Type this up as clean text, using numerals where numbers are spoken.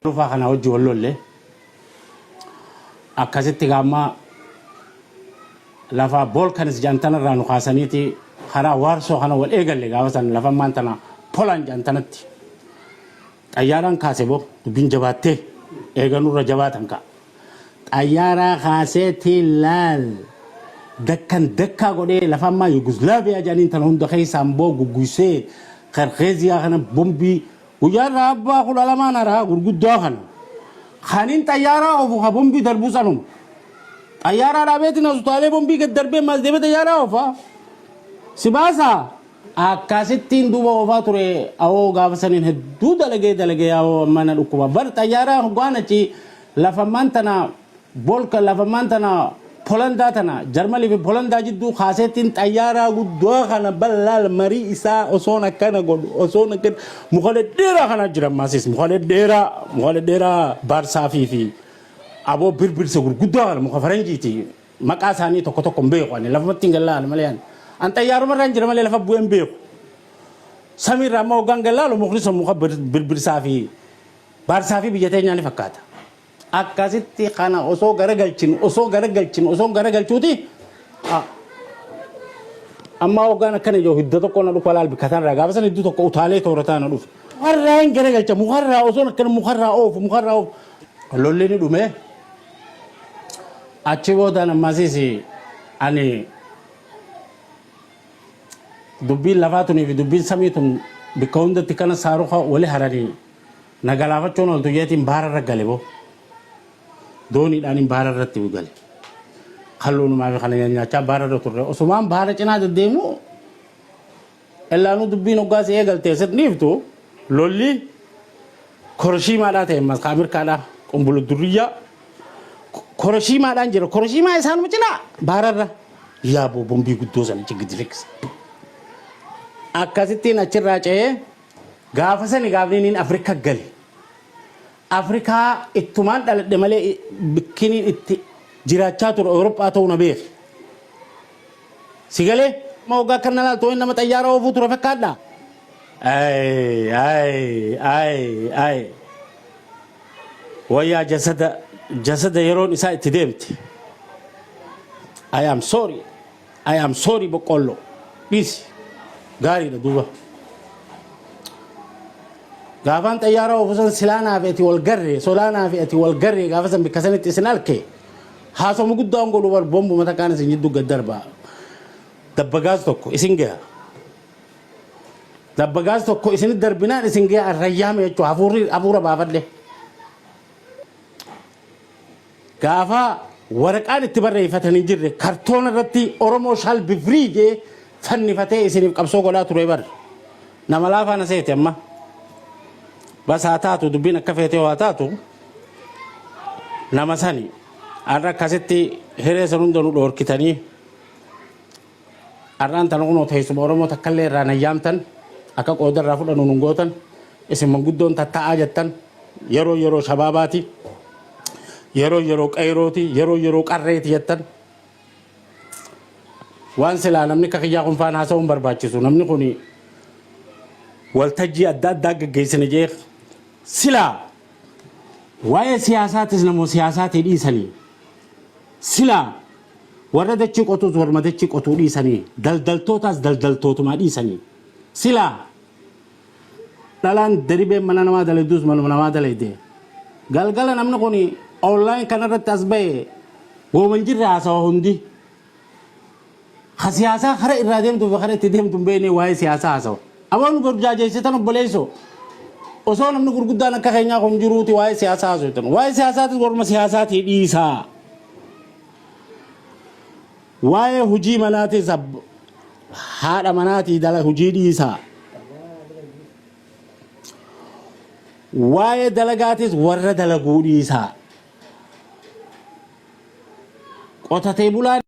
Lufaa kana wajji wal lolle. Akkasitti gaamma lafa Bolkanis jedhan tanarraa nu kaasaniiti karaa Waarsoo kana wal eegalle gaafa san lafa ammaan tana Poland jedhan tanatti. Xayyaaraan kaase boo dubbiin jabaattee eega nurra jabaatan ka'a. Xayyaaraa kaaseetii laal dakkan dakkaa godhee lafa ammaa Yuguslaaviyaa jedhaniin tana hunda keessaan boo gugguysee Kerkeeziyaa kana bombii guyyaa irraa abbaa 12n haraa gurguddaa kana. Kanin xayyaaraa oofu ka bombii darbus anuma. Xayyaaraa dhaabeetiin as utaalee bombii gad darbee maas deemee xayyaaraa oofa. Si baasaa? Akkasittiin duuba oofaa ture awoo gaafa saniin hedduu dalagee dalagee awoo amma na dhukkuba. Bar xayyaaraa hoggaan achi lafa ammaan tana bolka lafa ammaan tana Polandaa tana Jarmanii fi Polandaa jidduu kaaseettiin xayyaaraa guddaa kana ballaal marii isaa osoon akkana godhu osoon akkana muka dhedheeraa kana jira ammasis muka dhedheeraa muka dhedheeraa baarsaafii fi aboo birbirsa gurguddaa kana muka faranjiiti. Maqaa isaanii tokko tokko hin beeku ani lafumatti hin gallaalu malee ani. An xayyaaruma irraan jira malee lafa bu'ee hin beeku. Samiirra amma hoggaan gallaalu mukni sun muka birbirsaa fi baarsaa fi biyya teenyaa ni fakkaata. Akkasitti kana osoo garagalchinu osoo garagalchinu osoo garagalchuuti amma hoggaan akkana ijoo hidda tokko na dhufa laal bikka tanarraa gaafa san hiddu tokko utaalee toorataa na dhufe. Mukarraa hin garagalcha mukarraa osoo akkana mukarraa oofu mukarraa oofu. Lolli ni dhume. Achi boodaan ammasis ani dubbiin lafaa tunii fi dubbiin samii tun bikka hundatti kana saaruka wali haranii na galaafachuun ooltu jeetiin baara irra gale boo. Dooniidhaan hin baara irratti gale. Kalluunumaa fi kana nyaachaa baara irra turre. Osumaan baara cinaa deddeemu Ellaanuu dubbiin hoggaa si eegalte sit dhiiftu lolli koroshiimaadhaa ta'e ammas ka Ameerikaadhaa qumbulu durriyyaa koroshiimaadhaan jira koroshiimaa isaanuma cinaa baararra yaaboo bombii guddoo sana achi gadi lakkisa. Akkasittiin achirraa ce'ee gaafa sani gaafni inni Afrika gale. Afrikaa ittumaan dhaladhe malee bikkiniin itti jiraachaa ture Awurooppaa ta'uu na beeki. Si galee? Amma hoggaa akkan na laaltu wayin nama xayyaara oofuu ture fakkaadha? Ay ay ay ay. Wayyaa jasada jasada yeroon isaa itti deemte. I am sorry. I am sorry boqqoolloo. Dhiisi. Gaariidha duuba. Gaafaan xayyaara oofu san silaa naa fi ati wal garree solaa naa fi ati wal garree gaafa san bikka sanitti isin arke Haasawuma guddaan godhu bar bombuma takkaan isin jiddu gad darba. Dabbagaas tokko isin gaha. Dabbagaas tokko isin darbinaan isin gaha arrayyaame jechuudha hafuurri hafuura baafadhe. Gaafa waraqaan itti barreeffatan hin jirre kartoona irratti Oromoo shall be free jee fannifatee isiniif qabsoo godhaa ture bar. Nama laafaa na seete amma. Bas haa taatu dubbiin akka feetee haa taatu. Nama sani har'a akkasitti hiree san hunda nu dhoorkitanii har'aan tana kunoo teessuma Oromoo takkallee irraa nayyaamtan akka qooda irraa fudhannu nun gootan isin manguddoon tatta'aa jettan yeroo yeroo shabaabaati yeroo yeroo qeerooti yeroo yeroo qarreeti jettan waan silaa namni akka kiyyaa kun faan haasa'uun barbaachisu namni kun waltajjii adda addaa gaggeessine jee silaa Waa'ee siyaasaatis namoo siyaasaatii dhiisanii silaa warra dachii qotuus warma dachii qotuu dhiisanii daldaltootaas daldaltootumaa dhiisanii silaa dhalaan daribeen mana namaa dalayduus manuma namaa dalayde galgala namni kun online kanarratti as ba'e wooma hin jirre haasawa hundi. Ka siyaasaa kara irraa deemtuu fi kara itti deemtu hin beekne waa'ee siyaasaa haasawa. Aboo nu burjaajeessitan obboleessoo. Osoo namni gurguddaan akka keenyaa kun jiruuti waa'ee siyaasaa haasoftan. Waa'ee siyaasaatis warma siyaasaatii dhiisaa. Waa'ee hojii manaatis haadha manaatii dala hojii dhiisaa. Waa'ee dalagaatis warra dalaguu dhiisaa. Qotatee bulaan.